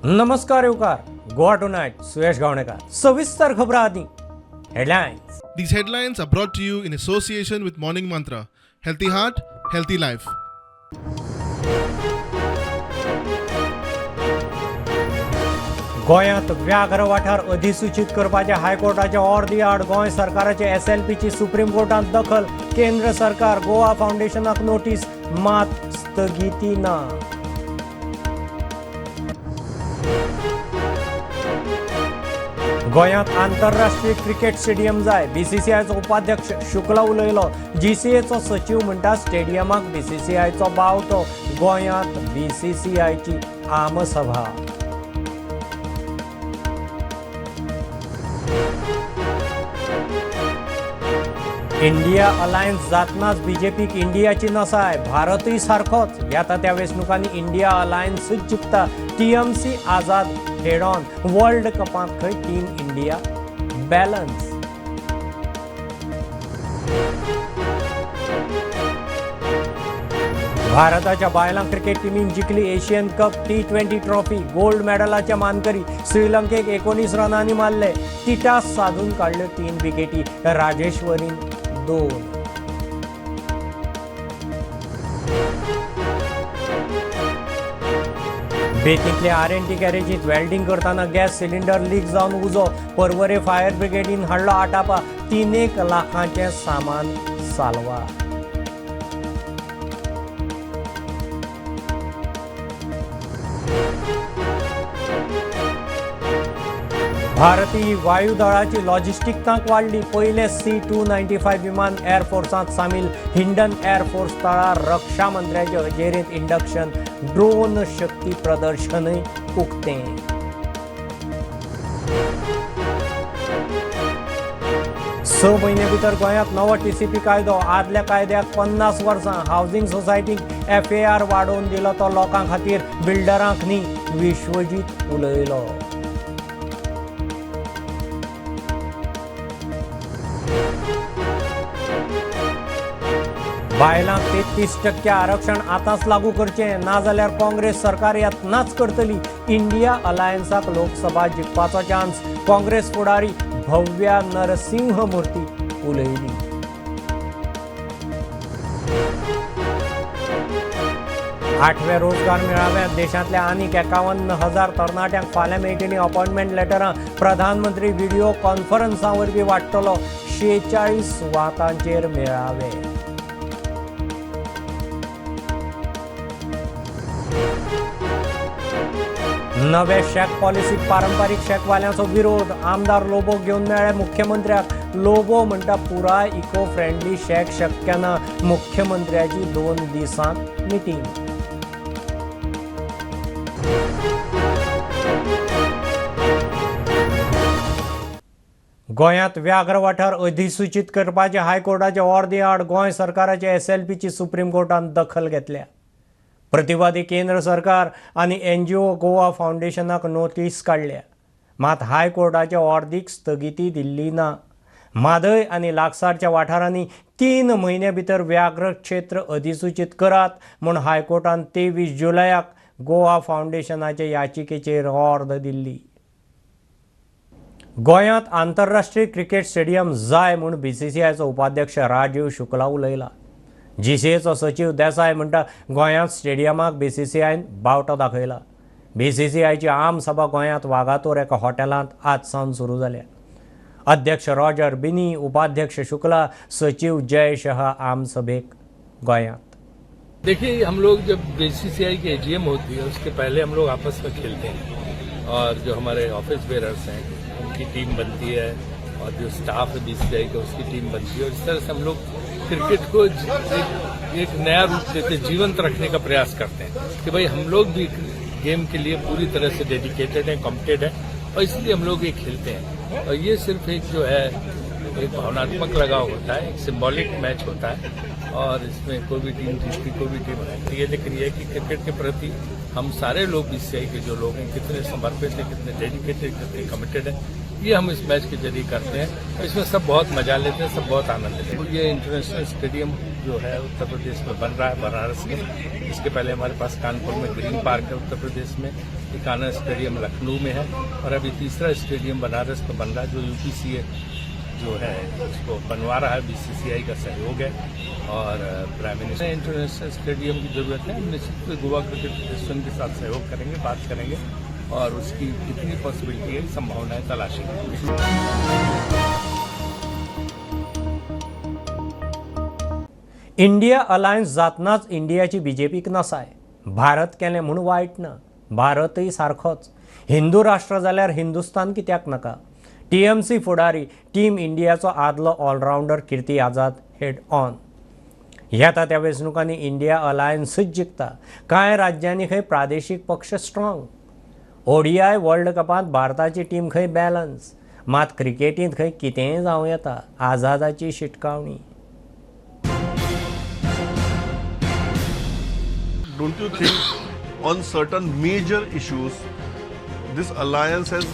नमस्कार येवकार गोवा टुनायट सुयश गावणेकर. सविस्तर खबरां आदी headlines. These headlines are brought to you in association with Morning Mantra. Healthy heart, healthy life. गोंयांत व्याघ्र वाठार अधिसूचीत करपाचे हायकोर्टाचे ऑर्दी आड गोंय सरकाराचे एसएलपीची सुप्रीम कोर्टांत दखल. केंद्र सरकार गोवा फावंडेशनाक नोटीस, मात स्थगिती ना. गोंयांत आंतरराष्ट्रीय क्रिकेट स्टेडियम जाय, बीसीसीआयचो उपाध्यक्ष शुक्ला उलयलो. जीसीएचो सचीव म्हणटा स्टेडियमाक बीसीसीआयचो बावटो. गोंयांत बीसीसीआयची आमसभा. इंडिया अलायन्स जातनाच बीजेपीक इंडियाची नसाय, भारतूय सारकोच. येता त्या वेंचणुकांनी इंडिया अलायन्सूच जिखता. TMC Azad head on. World कपांत खंय टीम इंडिया बॅलन्स. भारताच्या बायलां क्रिकेट टिमीन जिखली Asian cup T20 trophy. Gold मेडलाचे मानकरी. श्रीलंकेक 19 रनांनी मारले. तिटास साधून काडल्यो 3 विकेटी, राजेश्वरीन 2. बेतींतले आरएनटी गॅरेजींत वेल्डिंग करतना गॅस सिलिंडर लीक जावन उजो. पर्वरे फायर ब्रिगेडीन हाडलो आटापा. 3 लाखांचें सामान साल्वार. भारतीय वायुदळाची लॉजिस्टीक तांक वाडली. पयले C-295 विमान एअरफोर्सांत सामील. हिंडन एअरफोर्स तळार रक्षा मंत्र्याचे हजेरेंत इंडक्शन. ड्रोन शक्ती प्रदर्शनय उक्तें. 6 म्हयने भितर गोंयांत नवो टीसीपी कायदो. आदल्या कायद्याक 50 वर्सां. हावजिंग सोसायटीक एफएआर वाडोवन दिलो तो लोकां खातीर, बिल्डरांक न्ही, विश्वजीत उलयलो. बायलांक 33% आरक्षण आतांच लागू करचें, नाजाल्यार काँग्रेस सरकार यत्नाच करतली. इंडिया अलायन्साक लोकसभा जिखपाचो चान्स. काँग्रेस फुडारी भव्या नरसिंह मूर्ती उलयली. 8व्या रोजगार मेळाव्यांत देशांतल्या आनीक 51,000 तरणाट्यांक फाल्यां मेळटली अपॉयंटमेंट लेटरां. प्रधानमंत्री व्हिडिओ कॉन्फरन्सा वरवीं वाडटलो. 46 सुवातांचेर मेळावे. नवे शॅक पॉलिसीक पारंपारीक शॅकवाल्यांचो विरोध. आमदार लोबो घेवन मेळ्ळे मुख्यमंत्र्याक. लोबो म्हणटा पुराय इको फ्रेंडली शॅक शक्य ना. मुख्यमंत्र्याची 2 दिसांत मिटींग. गोंयांत व्याघ्र वाठार अधिसूचीत करपाचे हायकोर्टाचे ऑर्दी आड गोंय सरकाराचे एसएलपीची सुप्रीम कोर्टान दखल घेतल्या. प्रतिवादी केंद्र सरकार आनी एनजीओ गोवा फावंडेशनाक नोटीस काडल्या. मात हायकोर्टाच्या ऑर्दीक स्थगिती दिल्ली ना. म्हादय आनी लागसारच्या वाठारांनी 3 म्हयन्या भितर व्याघ्र क्षेत्र अधिसूचीत करात म्हूण हायकोर्टान 23 जुलयाक गोवा फावंडेशनाचे याचिकेचेर ऑर्द दिल्ली. गोंयांत आंतरराष्ट्रीय क्रिकेट स्टेडियम जाय म्हूण बीसीसीआयचो उपाध्यक्ष राजीव शुक्ला उलयला. जीसीएचो सचीव देसाय म्हणटा गोंयांत स्टेडियमाक बीसीसीआयन बावटो दाखयला. बीसीसीआयची आमसभा गोंयांत वागातोर एका हॉटेलांत आज सावन सुरू जाल्या. अध्यक्ष रॉजर बिनी, उपाध्यक्ष शुक्ला, सचिव जय शहा आमसभेक गोंयांत. देखिए, हम लोग जब बीसीसीआई की एजीएम होती है उसके पहले हम लोग आपस में खेलते हैं और जो हमारे ऑफिस बेरर्स हैं उनकी टीम बनती है और जो स्टाफ है बीसीसीआई का उसकी टीम बनती है और इस तरह से हम लोग क्रिकेट को एक नया रूप देते, जीवंत रखने का प्रयास करते हैं कि भाई हम लोग भी गेम के लिए पूरी तरह से डेडिकेटेड हैं, कॉम्पिटेड हैं और इसलिए हम लोग ये खेलते हैं। और ये सिर्फ एक जो है एक भावनात्मक लगाव होता है, एक सिंबॉलिक मैच होता है और इसमें कोई भी टीम जीतती, कोई भी टीम हारती है, लेकिन यह कि क्रिकेट के प्रति हम सारे लोग बीसीसीआई के जो लोग हैं कितने समर्पित हैं, कितने डेडिकेटेड, कितने कमिटेड हैं, ये हम इस मैच के जरिए करते हैं। इसमें सब बहुत मजा लेते हैं, सब बहुत आनंद लेते हैं। ये इंटरनेशनल स्टेडियम जो है उत्तर प्रदेश में बन रहा है, बनारस में। इसके पहले हमारे पास कानपुर में ग्रीन पार्क है, उत्तर प्रदेश में इकाना स्टेडियम लखनऊ में है, और अभी तीसरा स्टेडियम बनारस में बन रहा है जो यूपीसीए जो है उसको बनवा रहा है, बीसीसीआई का सहयोग है और प्राइम मिनिस्टर। इंटरनेशनल स्टेडियम की जरूरत है। हम निश्चित रूप से गोवा क्रिकेट फेडरेशन के साथ सहयोग करेंगे, बात करेंगे और उसकी कितनी पॉसिबिलिटी है, संभावनाएं तलाशेंगे। इंडिया अलायन्स जातनाच इंडियाची बीजेपीक नसाय। भारत केलें म्हूण वायट ना, भारतय सारकोच। हिंदू राष्ट्र जाल्यार हिंदुस्तान कित्याक नाका? टीएमसी फुडारी टीम इंडियाचो आदलो all-rounder Kirti Azad head on. येता त्या वेंचणुकांनी इंडिया अलायन्सूच जिखता। कांय राज्यांनी खंय प्रादेशीक पक्ष स्ट्रॉंग। ओडीआय वर्ल्ड कपांत भारताची टीम खंय बॅलन्स, मात क्रिकेटींत खंय कितेंय जावं येता, आझादाची शिटकावणी। Don't you think on certain major issues this alliance has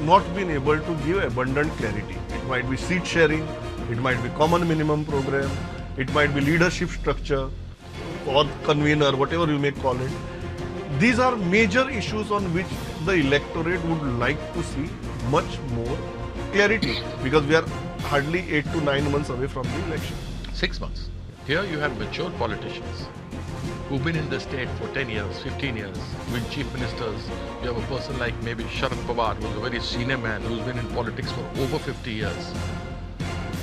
not been able to give abundant clarity? It might be seat sharing, it might be common minimum program, it might be leadership structure or convener, whatever you may call it. These are major issues on which the electorate would like to see much more clarity, because we are hardly 8 to 9 months away from the election. 6 months. Here you have mature politicians who've been in the state for 10 years, 15 years, been chief ministers. You have a person like maybe Sharad Pawar, who's a very senior man, who's been in politics for over 50 years.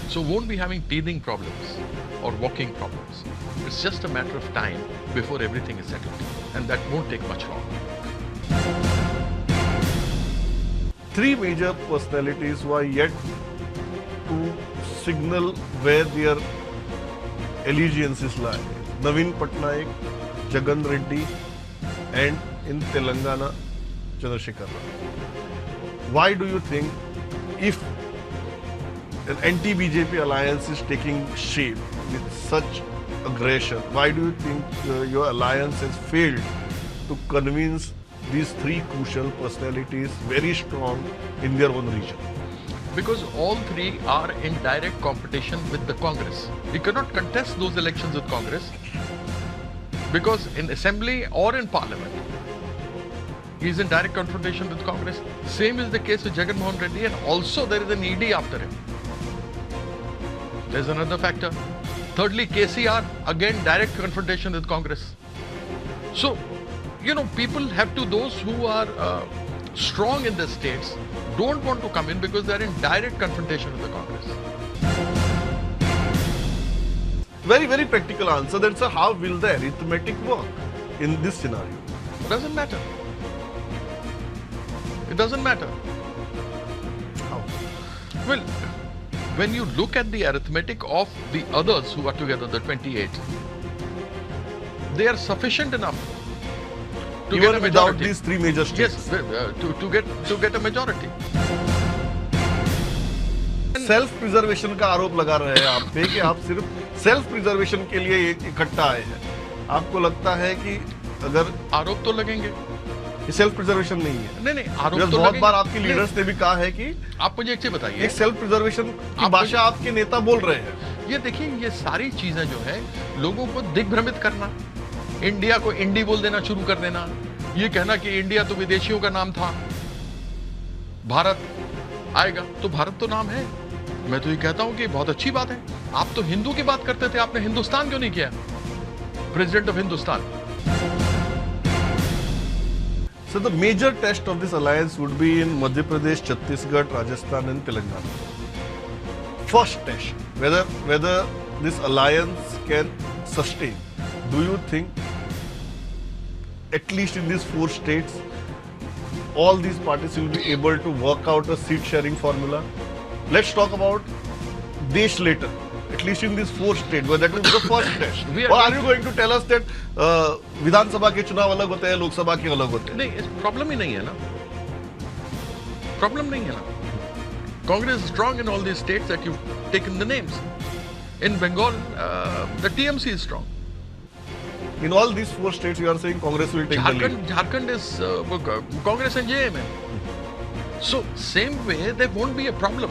So won't be having teething problems or walking problems. It's just a matter of time before everything is settled, and that won't take much long. Three major personalities who are yet to signal where their allegiances lie. Naveen Patnaik, Jagan Reddy, and in Telangana, Chandrasekhar Rao. Why do you think if an anti-BJP alliance is taking shape with such aggression, why do you think your alliance has failed to convince these three crucial personalities very strong in their own region? Because all three are in direct competition with the Congress. You cannot contest those elections with Congress, because in assembly or in parliament, he is in direct confrontation with Congress. Same is the case with Jagan Mohan Reddy, and also there is an ED after him. There's another factor. Thirdly, KCR, again direct confrontation with Congress. So, you know, people have to, those who are strong in the states, don't want to come in because they are in direct confrontation with the Congress. Very, very practical answer. That's a, how will the arithmetic work in this scenario? It doesn't matter. It doesn't matter. How? Well, when you look at the arithmetic of the others who are together, the 28, they are sufficient enough to even get a without majority. These three major states. Yes, to get a majority. Self preservation का आरोप लगा रहे हैं आप pay कि आप सिर्फ self preservation K लिए इकट्ठा आए हैं। आपको लगता है कि अगर आरोप तो लगेंगे, ये सेल्फ प्रिजर्वेशन नहीं है। नहीं नहीं, आरोप because तो बहुत लगेंगे। बार आपके लीडर्स ने भी कहा है कि आप मुझे एक चीज बताइए, एक सेल्फ प्रिजर्वेशन की भाषा आपके नेता बोल रहे हैं। ये देखिए, ये सारी चीजें जो है लोगों को दिग्भ्रमित करना, इंडिया को इंडी बोल देना शुरू कर देना, ये कहना कि इंडिया तो विदेशियों का नाम था, भारत आएगा तो भारत तो नाम है। मैं तो ये कहता हूं कि बहुत अच्छी बात है। आप तो हिंदू की बात करते थे, आपने हिंदुस्तान क्यों नहीं किया? President of Hindustan. So the major test of this alliance would be in Madhya Pradesh, Chhattisgarh, Rajasthan and Telangana. First test, whether this alliance can sustain. Do you think at least in these 4 states all these parties will be able to work out a seat sharing formula? Let's talk about Desh later. At least in these 4 states, where that will be the first test. Or are you going to tell us that Vidhan Sabha K चुनाव अलग होते हैं, Lok Sabha K अलग होते हैं? नहीं, इस problem ही नहीं है ना, प्रॉब्लम नहीं है ना। Congress is strong in all these states that you've taken the names. In Bengal, the TMC is strong. In all these 4 states, you are saying Congress will take the lead. Jharkhand is Congress and JMM. So, same way, there won't be a problem.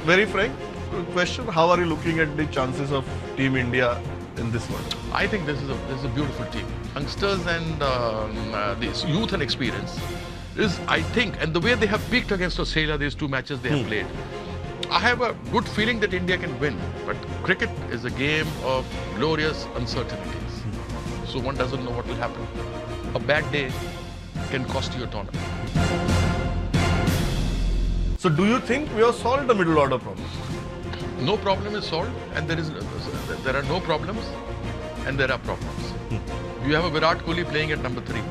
Very frank question, how are you looking at the chances of Team India in this one? I think this is a beautiful team. Youngsters and this youth and experience is, I think, and the way they have peaked against Australia, these 2 matches they have played, I have a good feeling that India can win. But cricket is a game of glorious uncertainties. So one doesn't know what will happen. A bad day can cost you a tournament. So do you think we have solved the middle order problem? No problem is solved, and there are no problems, and there are problems. You have a Virat Kohli playing at number 3.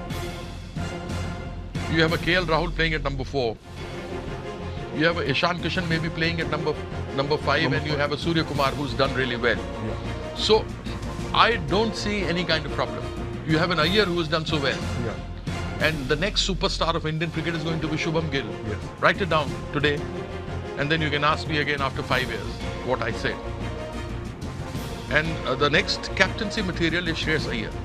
You have a KL Rahul playing at number 4. You have a Ishan Kishan maybe playing at number 5, and you have a Surya Kumar who's done really well. Yeah. So I don't see any kind of problem. You have an Iyer who has done so well. Yeah. And the next superstar of Indian cricket is going to be Shubham Gill. Yes. Write it down today, and then you can ask me again after 5 years what I said. And the next captaincy material is Shreyas Iyer.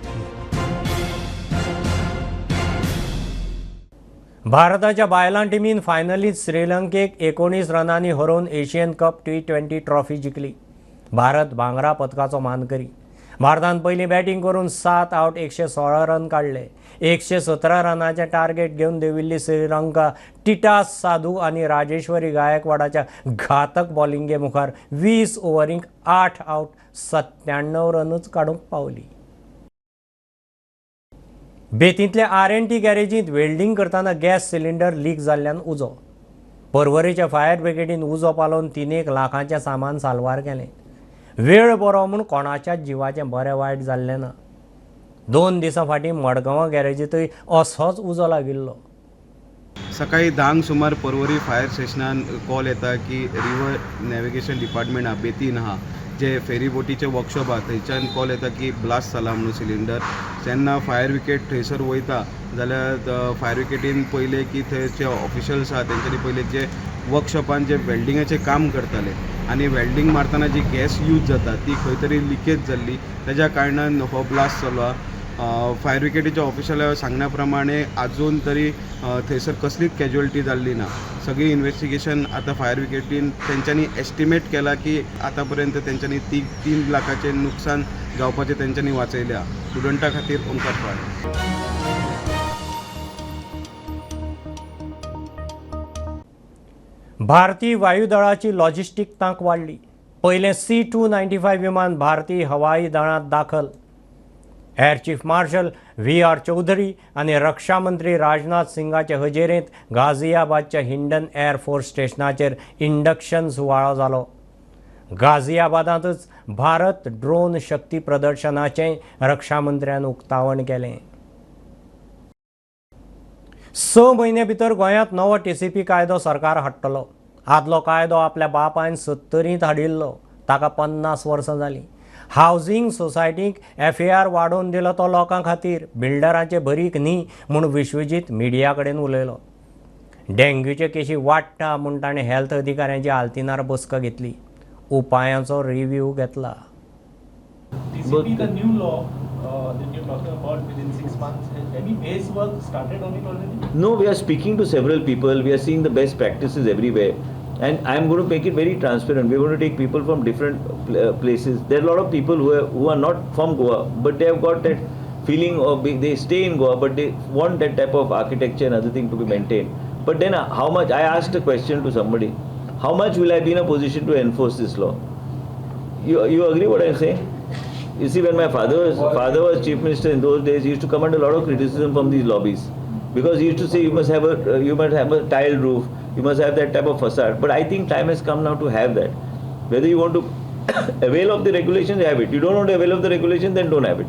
भारताच्या बायलां टिमीन फायनलीत श्रीलंकेक 19 रनांनी हरोवन Asian cup T20 trophy जिखली. भारत भांगरा पदकाचो मानकरी. भारतान पयलीं बॅटींग करून 7 आवट 116 रन काडले. 117 रनाचें टार्गेट घेवन देंविल्ली श्रीलंका टिटास साधू आनी राजेश्वरी गायकवाडाच्या घातक बॉलिंगे मुखार 20 ओव्हरींक 8 आवट 97 रनूच काडूंक पावली. बेतींतल्या RNT गॅरेजींत वेल्डिंग करतना गॅस सिलिंडर लीक जाल्ल्यान उजो. पर्वरीच्या फायर ब्रिगेडीन उजो पालोवन 3 लाखांचें सामान साल्वार केलें. वेळ बरो म्हूण कोणाच्याच जिवाचें बरें वायट जाल्लें ना. 2 दिसां फाटीं मडगांवां गॅरेजींतूय असोच उजो लागिल्लो. सकाळी 10 सुमार पर्वरी फायर स्टेशनान कॉल येता की रिवर नॅव्हिगेशन डिपार्टमेंट आहा बेतीन आहा जे फेरी बोटीचे वर्कशॉप आहा थंयच्यान कॉल येता की ब्लास्ट जाला म्हणून सिलिंडर. जेन्ना फायर ब्रिगेड थंयसर वयता जाल्यार फायर ब्रिगेडीन पयलें की थंय जे ऑफिशल्स आहा तेंच्यांनी पयलें जे वर्कशॉपान जे वेल्डिंगाचें काम करताले आनी वेल्डींग मारतना जी गॅस यूज जाता ती खंय तरी लिकेज जाल्ली तेज्या कारणान हो ब्लास्ट जालो आहा. फायर ब्रिगेडीच्या ऑफिशला सांगण्या प्रमाणे आजून तरी थंयसर कसलीच कॅज्युअलिटी जाल्ली ना. सगळी इन्वेस्टिगेशन आतां फायर ब्रिगेडीन तेंच्यांनी एस्टिमेट केला की आतां पर्यंत तेंच्यांनी 3 लाखाचें नुकसान जावपाचें तेंच्यांनी वाचयल्या. स्टुडंटा खातीर ओंकार फाळे. भारतीय वायुदळाची लॉजिस्टीक तांक वाडली. पयलें C-295 विमान भारतीय हवाई दळांत दाखल. Air chief marshal VR Chaudhari आनी रक्षा मंत्री राजनाथ सिंगाचे हजेरेंत गाझियाबादच्या हिंडन एअर फोर्स स्टेशनाचेर इंडक्शन सुवाळो जालो. गाझियाबादांतच भारत ड्रोन शक्ती प्रदर्शनाचें रक्षा मंत्र्यान उक्तावण केलें. 6 म्हयन्या भितर गोंयांत नवो TCP कायदो सरकार हाडटलो. आदलो कायदो आपल्या बापायन 70 हाडिल्लो, ताका 50 वर्सां जालीं. हावजींग सोसायटीक FAR वाडोवन दिलो तो लोकां खातीर, बिल्डरांचे भरीक न्ही म्हूण विश्वजीत मिडिया कडेन उलयलो. डेंग्यूचे केशी वाडटा म्हूण ताणें हेल्थ अधिकाऱ्यांची आल्तिनार बसका घेतली, उपायांचो रिव्यू घेतला. TCP, the new law that you're talking about within 6 months, any base work started on it already? No, we are speaking to several people. We are seeing the best practices everywhere. And I am going to make it very transparent. We are going to take people from different places. There are a lot of people who are not from Goa, but they have got that feeling of being, they stay in Goa, but they want that type of architecture and other thing to be maintained. But then how much, I asked a question to somebody, how much will I be in a position to enforce this law? You agree what I am saying? You see, when my father was chief minister in those days, he used to come under a lot of criticism from these lobbies, because he used to say you must have a tiled roof, you must have that type of facade. But I think time has come now to have that. Whether you want to avail of the regulation, have it. You don't want to avail of the regulation, then don't have it.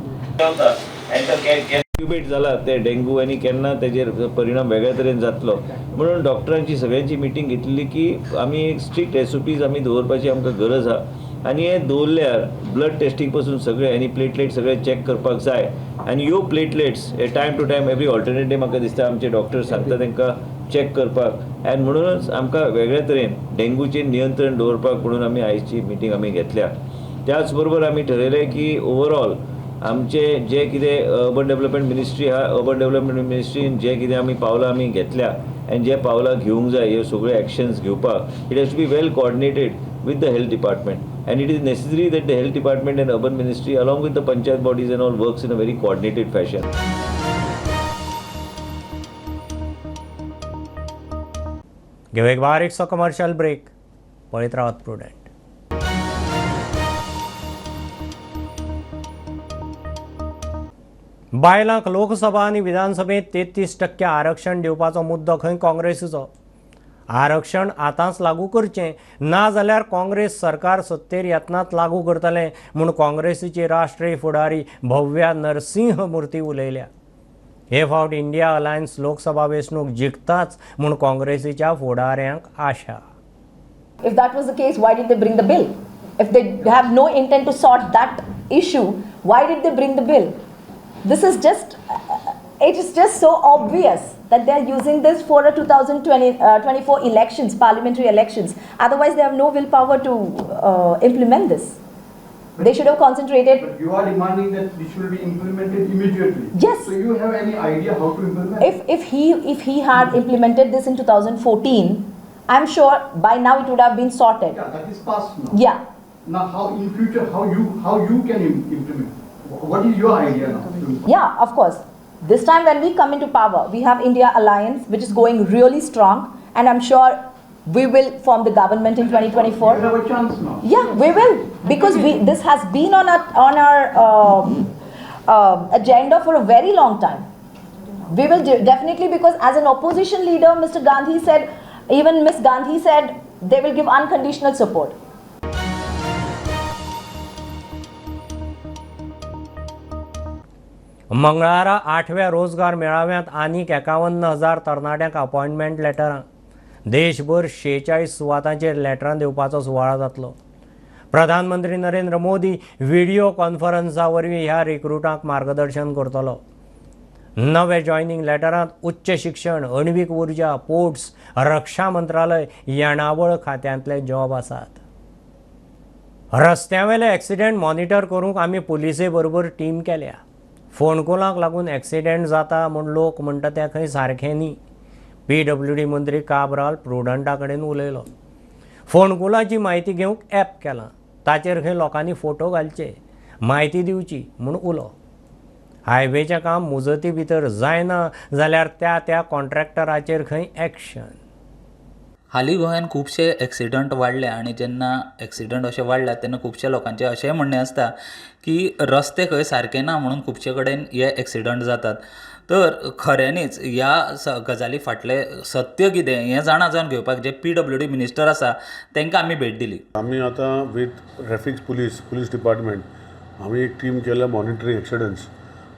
Incubate जाला ते dengue आनी केन्ना तेजेर परिणाम वेगळ्या तरेन जातलो म्हणून डॉक्टरांची सगळ्यांची मिटींग घेतली की आमी एक स्ट्रिक्ट SOPs आमी दवरपाची आमकां गरज आहा आनी हे दवरल्यार ब्लड टेस्टींग पासून सगळे आनी प्लेटलेट सगळे चॅक करपाक जाय आनी ह्यो प्लेटलेट्स हे time to time every alternate day म्हाका दिसता आमचे डॉक्टर सांगता तांकां चॅक करपाक आनी म्हणूनच आमकां वेगळ्या तरेन डेंगूचेर नियंत्रण दवरपाक म्हणून आमी आयची मिटींग आमी घेतल्या. त्याच बरोबर आमी ठरयलें की ओवरऑल आमचे जे कितें अर्बन डेव्हलपमेंट मिनिस्ट्री आहा, अर्बन डेव्हलपमेंट मिनिस्ट्रीन जे कितें आमी पावलां आमी घेतल्या आनी जे पावलां घेवंक जाय, ह्यो सगळ्यो एक्शन्स घेवपाक it has to be well coordinated with the health department, and it is necessary that the health department and urban ministry along with the panchayat bodies and all works in a very coordinated fashion. घेऊ एक बारीकसो commercial break. पळयत रावात prudent. बायलांक लोकसभा आनी विधानसभेंत 33% आरक्षण दिवपाचो मुद्दो खंय काँग्रेसीचो. आरक्षण आतांच लागू करचें, ना जाल्यार काँग्रेस सरकार सत्तेर येतनाच लागू करतलें म्हूण काँग्रेसीची राष्ट्रीय फुडारी भव्या नरसिंह मूर्ती उलयल्या. हे फावट इंडिया अलायन्स लोकसभा वेंचणूक जिखताच म्हूण काँग्रेसीच्या फुडाऱ्यांक आशा. If that was the case, why did they bring the bill? If they have no intent to sort that issue, why did they bring the bill? This is just, it is just so obvious that they are using this for a 2024 elections, parliamentary elections. Otherwise, they have no willpower to implement this. They should have concentrated. But you are demanding that this should be implemented immediately. Yes. So you have any idea how to implement? If he had implemented this in 2014, I'm sure by now it would have been sorted. Yeah, that is past now. Yeah. Now, how in future, how you can implement? What is your idea now? Yeah, of course. This time when we come into power, we have India Alliance, which is going really strong, and I'm sure we will form the government in 2024. You have a chance now. Yeah, we will, because this has been on our agenda for a very long time. We will definitely, because as an opposition leader, Mr. Gandhi said, even Ms. Gandhi said, they will give unconditional support. मंगळारा 8व्या रोजगार मेळाव्यांत आनीक 51,000 तरणाट्यांक appointment लेटरां. देशभर 46 सुवातांचेर लेटरां दिवपाचो सुवाळो जातलो. प्रधानमंत्री नरेंद्र मोदी व्हिडिओ कॉन्फरन्सा वरवीं ह्या रिक्रुटांक मार्गदर्शन करतलो. नवे जॉयनिंग लेटरांत उच्च शिक्षण, अण्वीक उर्जा, पोर्ट्स, रक्षा मंत्रालय, येणावळ खात्यांतले जॉब आसात. रस्त्यावेले एक्सिडेंट मॉनिटर करूंक आमी पुलिसे बरोबर टीम केल्या. फोणकुलांक लागून एक्सिडेंट जाता म्हूण लोक म्हणटा तें खंय सारकें न्ही. PWD मंत्री काब्राल प्रुडंटा कडेन उलयलो. फोणकुलाची म्हायती घेवंक ॲप केलां, ताचेर खंय लोकांनी फोटो घालचे, म्हायती दिवची म्हूण उलो. हायवेचें काम मुजती भितर जायना जाल्यार त्या त्या कॉन्ट्रॅक्टराचेर खंय एक्शन. हालीं गोंयांत खुबशे एक्सिडंट वाडले आनी जेन्ना एक्सिडंट अशे वाडल्यात तेन्ना खुबशे लोकांचें अशेंय म्हणणें आसता की रस्ते खंय सारके ना म्हणून खुबशे कडेन हे एक्सिडंट जातात. तर खऱ्यांनीच ह्या गजाली फाटलें सत्य कितें हें जाणा जावन घेवपाक जे PWD minister आसा तांकां आमी भेट दिली. आमी आतां with traffic police police department आमी एक टीम केल्या मॉनिटरींग एक्सिडंट्स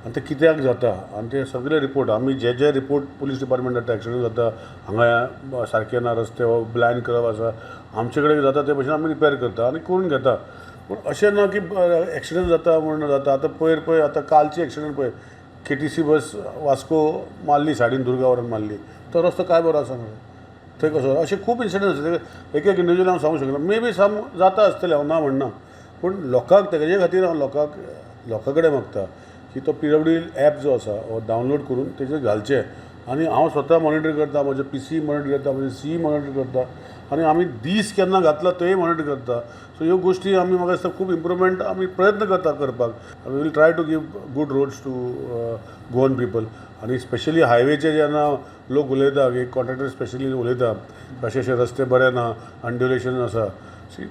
आनी ते कित्याक जाता आनी ते सगळे रिपोर्ट आमी जे जे रिपोर्ट पुलीस डिपार्टमेंट जाता एक्सिडंट जाता हांगा सारके ना रस्ते वा ब्लायंड करप आसा आमचे कडेन जाता ते भशेन आमी रिपेर करता आनी करून घेता. पूण अशें ना की एक्सिडंट जाता म्हणून जाता. आतां पयर पळय आतां कालची एक्सिडंट पळय KTC बस वास्को मारली सायडीन दुर्गावरून मारली तो रस्तो काय बरो आसा मरे थंय कसो अशे खूब इन्सिडंट आसा. एक एक इंडिविज्युअल हांव सांगूंक शकना, मे बी सम जाता आसतलें हांव ना म्हणना, पूण लोकांक तेजे खातीर हांव लोकां कडेन मागता की तो PWD app जो आसा हो डावनलोड करून तेजेर घालचें आनी हांव स्वता मॉनिटर करता, म्हजे PC monitor करता, म्हजे C monitor करता आनी आमी दीस केन्ना घातला तेय मॉनिटर करता. सो ह्यो गोश्टी आमी म्हाका दिसता खूब इम्प्रुवमेंट आमी प्रयत्न करता करपाक. We will try to give good roads to Goan people. आनी स्पेशली हायवेचे जेन्ना लोक उलयता की कॉन्ट्रॅक्टर स्पेशली उलयता अशे अशे रस्ते बरे ना, अंड्युलेशन आसा,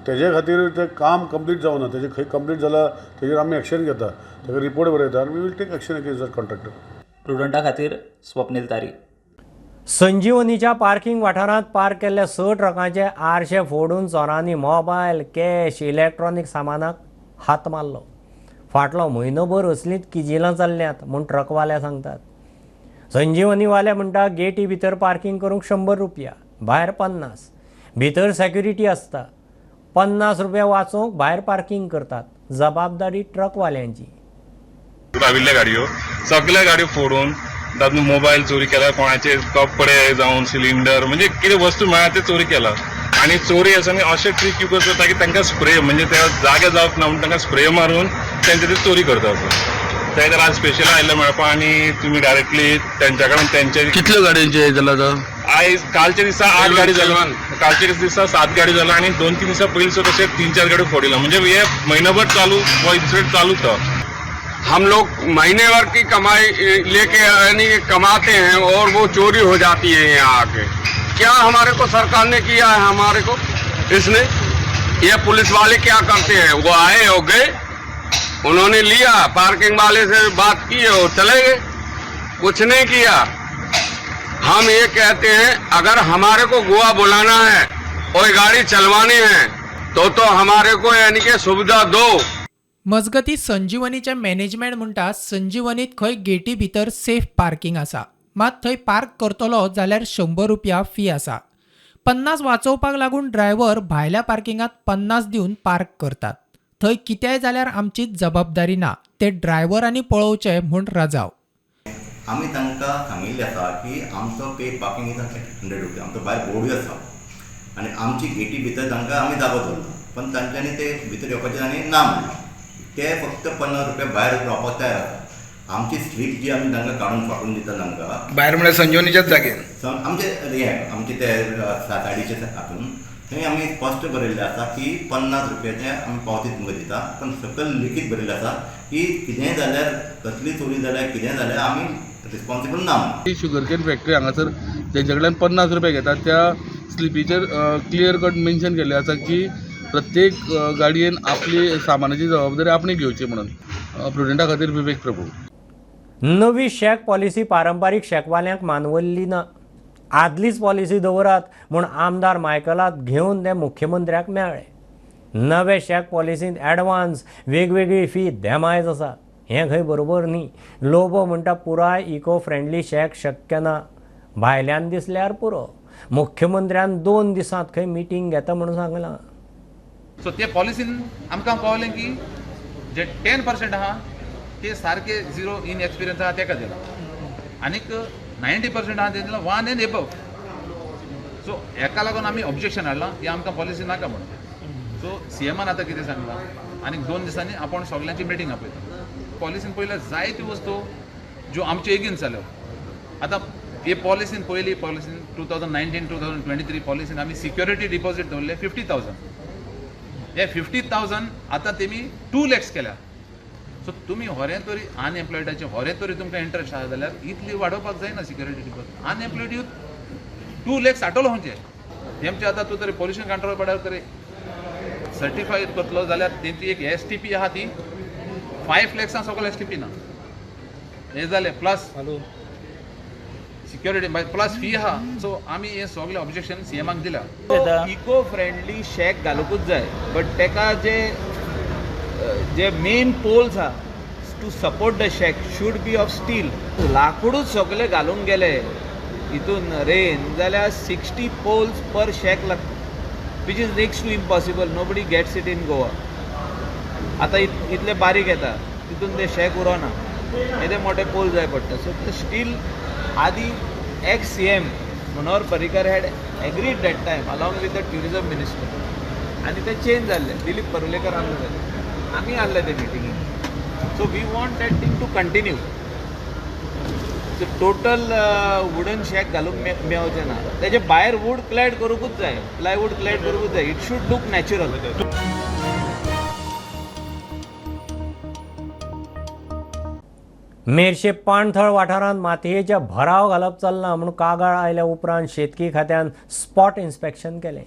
तेजे खातीर तें काम कंप्लीट जावना. तेजें खंय कंप्लीट जालां तेजेर आमी एक्शन घेता, ताका रिपोर्ट बरयता आनी we will take action against that contractor. प्रुडंटा खातीर स्वप्नील तारी. संजीवनीच्या पार्किंग वाठारांत पार्क केल्ल्या 6 ट्रकांचे आरशे फोडून चोरांनी मोबायल, कॅश, इलेक्ट्रॉनीक सामानाक हात मारलो. फाटलो म्हयनोभर असलींच किजिलां चल्ल्यांत म्हूण ट्रकवाले सांगतात. संजीवनीवाले म्हणटा गेटी भितर पार्किंग करूंक 100 रुपया, भायर 50, भितर सेक्युरिटी आसता. 50 रुपया वाचोवंक भायर पार्किंग करतात, जबाबदारी ट्रकवाल्यांची. राविल्ल्या गाडयो सगळ्या गाडयो फोडून तातूंत मोबायल चोरी केला, कोणाचे कपडे जावन सिलिंडर म्हणजे कितें वस्तू मेळ्ळा ते चोरी केला. आनी चोरी आसा न्ही अशे ट्रीक यूज करता की तांकां स्प्रे म्हणजे ते जागे जावप ना म्हणून तांकां स्प्रे मारून तेंचे ते चोरी करता. ते खातीर आज स्पेशल आयिल्ले मेळपा आनी तुमी डायरेक्टली तेंच्या कडेन तेंचे कितल्यो गाडयांचे हे जाला आतां? आयज कालच्या दिसा 8 गाडी जाल्या, कालच्या दिसा 7 गाडी जाल्या आनी 2-3 दिसा पयलीं सुद्दां तशें 3-4 गाडी फोडिला. म्हणजे हे म्हयनोभर चालू हो इन्सिडंट चालूच आसा. हम लोग महीने भर की कमाई लेके यानी कमाते हैं और वो चोरी हो जाती है यहाँ आके. क्या हमारे को सरकार ने किया है? हमारे को इसने ये पुलिस वाले क्या करते हैं? वो आए हो गए, उन्होंने लिया, पार्किंग वाले से बात की और चले गए, कुछ नहीं किया. हम ये कहते हैं अगर हमारे को गोवा बुलाना है और गाड़ी चलवानी है तो हमारे को यानी कि सुविधा दो. मजगती संजीवनीचे मॅनेजमेंट म्हणटा संजीवनीत खंय गेटी भितर सेफ पार्किंग आसा, मात थंय पार्क करतलो जाल्यार 100 रुपया फी आसा. 50 वाचोवपाक लागून ड्रायव्हर भायल्या पार्किंगांत 50 दिवन पार्क करतात. थंय कितेंय जाल्यार आमची जबाबदारी ना, ते ड्रायव्हरांनी पळोवचें म्हूण रजाव. आमी तांकां सांगिल्लें आसा की आमचो पे पार्किंग is 100 रुपया, आमचो भायर बोर्डूय आसा आनी आमची गेटी भितर तांकां आमी जागो दवरला, पण तांच्यांनी ते भितर येवपाचें तांणी ना म्हणलें. ते फक्त 50 रुपया भायर रावपाक तयार आसा. आमची स्लीप जी आमी तांकां काडून फाटून दिता तांकां भायर म्हळ्यार संजीवनीच्याच जागेर आमचे हे आमचे ते साताडीचे हातून थंय आमी स्पश्ट बरयल्लें आसा की 50 रुपयाचे आमी पावती तुमकां दिता, पण सकयल लिखीत बरयल्लें आसा की कितेंय जाल्यार कसली चोरी जाल्यार कितेंय जाल्यार आमी रिस्पॉन्सिबल ना. शुगरकेन फॅक्टरी हांगासर तेंच्या कडल्यान 50 रुपया घेतात. त्या स्लिपीचेर क्लियर कट मेन्शन केल्लें आसा की प्रत्येक गाडयेन आपली सामानाची जबाबदारी आपणे घेवची म्हणून. प्रुडंटा खातीर विवेक प्रभू. नवी शॅक पॉलिसी पारंपारीक शॅकवाल्यांक मानवल्ली ना, आदलीच पॉलिसी दवरात म्हूण आमदार मायकलाक घेवन ते मुख्यमंत्र्याक मेळ्ळे. नवे शॅक पॉलिसींत ॲडवान्स वेगवेगळी फी देमायज आसा, हें खंय बरोबर न्ही. लोबो म्हणटा पुराय इको फ्रेंडली शॅक शक्य ना, भायल्यान दिसल्यार पुरो. मुख्यमंत्र्यान 2 दिसांत खंय मिटींग घेता म्हणून सांगलां. सो ते पॉलिसीन आमकां कळ्ळें की जे 10% आहा ते सारके झिरो इन एक्सपिरियन्स आहा तेका दिला, आनीक 90% आहा ते दिला 1 एंड एबव. सो हेका लागून आमी ऑब्जेक्शन हाडलां की आमकां पॉलिसी नाका म्हणून. सो सीएमान आतां कितें सांगलां, आनीक 2 दिसांनी आपूण सगल्यांची मिटींग आपयता. पॉलिसीन पयल्यार जायत्यो वस्तू ज्यो आमच्यो एगेन्स्ट जाल्यो. आतां हे पॉलिसीन पयली पॉलिसीन 2019 2023 पॉलिसीन आमी सिक्युरिटी डिपॉझीट दवरले 50,000. हे 50,000 आतां तेमी 2 लॅक्स केल्या. सो तुमी होरें तरी अनएम्प्लॉयडाचें होरें तरी तुमकां इंट्रस्ट आसा जाल्यार इतली वाडोवपाक जायना security deposit. Unemployed youth 2 lakhs आटोलो खंयचे तेमचे. आतां तूं तरी पोल्युशन कंट्रोल बोर्डार तरी सर्टिफाय करतलो जाल्यार तेंची एक STP आहा ती 5 लॅक्सां सगळो STP ना हें जालें, प्लस सिक्युरिटी प्लस फी आहा. सो आमी हें सगळें ऑब्जेक्शन सीएमाक दिला. इको फ्रेंडली शॅक घालुकूच जाय, बट तेका जे जे मेन पोल्स आहा to support the shack should be of steel. लाकूडूच सगळे घालूंक गेले हितून रेन जाल्यार 60 पोल्स पर शॅक लागता, which is next to impossible. Nobody gets it in Goa. आतां इतले बारीक येता तितून ते शॅक उरोना, येदे मोठे पोल जाय पडटा. सो ते स्टील आदी ex CM Manohar Parrikar had agreed that time along with the tourism minister, आनी ते चेंज जाल्ले. दिलीप परुलेकर आहले जाले, आमी आहले ते मिटिंगेक. So we want that thing to continue. So total wooden shack घालूंक मेवचें ना, तेजे भायर वूड क्लॅड करूंकूच जाय, प्लायवूड क्लॅड करूंकूच जाय. It should look natural. Merces Panthal वाठारांत मातयेचे भराव घालप चल्लां म्हूण कागाळ आयल्या उपरांत शेतकी खात्यान स्पॉट इन्स्पेक्शन केलें.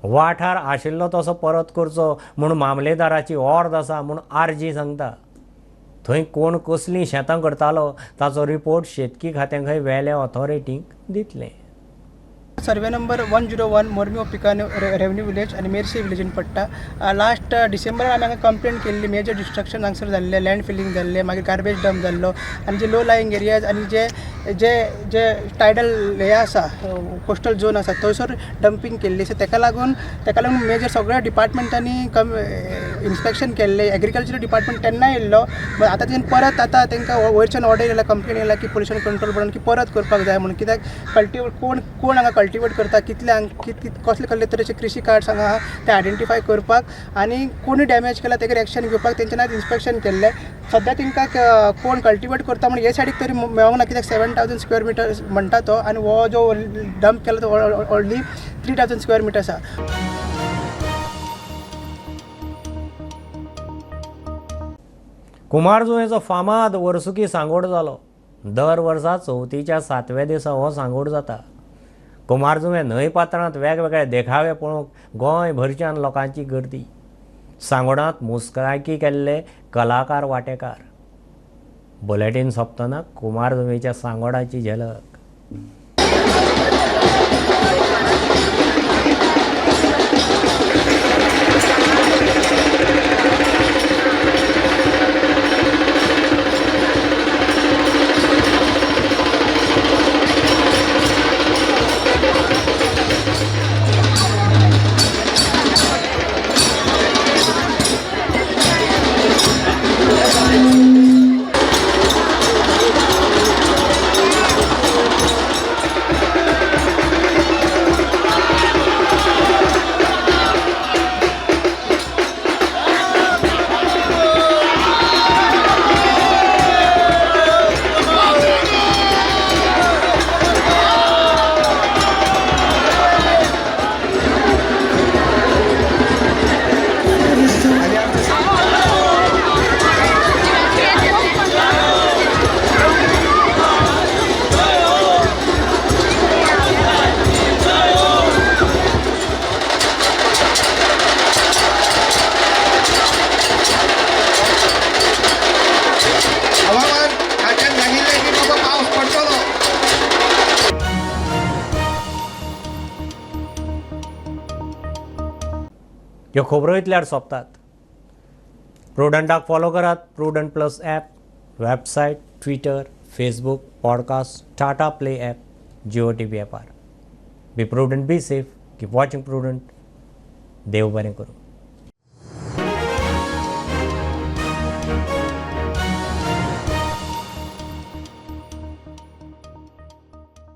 वाठार आशिल्लो तसो परत करचो म्हूण मामलेदाराची ऑर्द आसा म्हूण आरजी सांगता. थंय कोण कसलीं शेतां करतालो ताचो रिपोर्ट शेतकी खात्याक वेल्या ऑथॉरिटींक दितले. सर्वे नंबर 101 मोरमी पिकान रेवन्यू विलेज आनी मेर्से विलेजीन पडटा. लास्ट डिसेंबरान आमी हांगा कंप्लेन केल्ली, मेजर डिस्ट्रक्शन हांगसर जाल्लें, लँड फिलिंग जाल्लें, मागीर गार्बेज डंप जाल्लो आनी जे लो लायिंग एरियाज आनी जे जे जे टायडल हे आसा, कोस्टल झोन आसा, थंयसर डंपींग केल्ली आसा. तेका लागून मेजर सगळ्या डिपार्टमेंटांनी कम इन्स्पेक्शन केल्लें. एग्रीकल्चर डिपार्टमेंट तेन्नाय येयल्लो, आतां तेजेन परत आतां तांकां वयरच्यान ऑर्डर येयला, कंप्लेन येयला की पोल्युशन कंट्रोल बोर्डान की परत करपाक जाय म्हणून. कित्याक कल्टिवेट कोण कोण हांगा कल्टिवेट करता, कितले, कसले कसले तरेचे कृशी कार्ड्स हांगा आहा ते आयडेंटिफाय करपाक आनी कोणी डॅमेज केला तेजेर एक्शन घेवपाक तेंच्यानी आयज इन्स्पेक्शन केल्लें. सद्या तांकां कोण कल्टिवेट करता म्हण हे सायडीक तरी मेळोंक ना, कित्याक 7,000 स्क्वेअर मिटर म्हणटा तो आनी हो जो डंप केला तो ओन्ली 3,000 स्क्वेअर मिटर आसा. कुमारजुंवेचो फामाद वर्सुकी सांगोड जालो. दर वर्सा चवथीच्या सातव्या दिसा हो सांगोड जाता. कुमारजुंवें न्हंय पात्रांत वेगवेगळे देखावे पळोवंक गोंयभरच्यान लोकांची गर्दी. सांगोडांत मुस्कायकी केल्ले कलाकार वांटेकार. बुलेटीन सोंपतना कुमारजुंवेच्या सांगोडाची झलक. हवामान खात्यान सांगिल्लें की बाबा पावस पडटलो. ह्यो खबरो इतल्यार सोंपतात. प्रुडंटाक फॉलो करात Prudent plus app, website, Twitter, Facebook, podcast, Tata Play app, Jio TV ॲपार. Be prudent, be safe, keep watching Prudent. देव बरें करूं.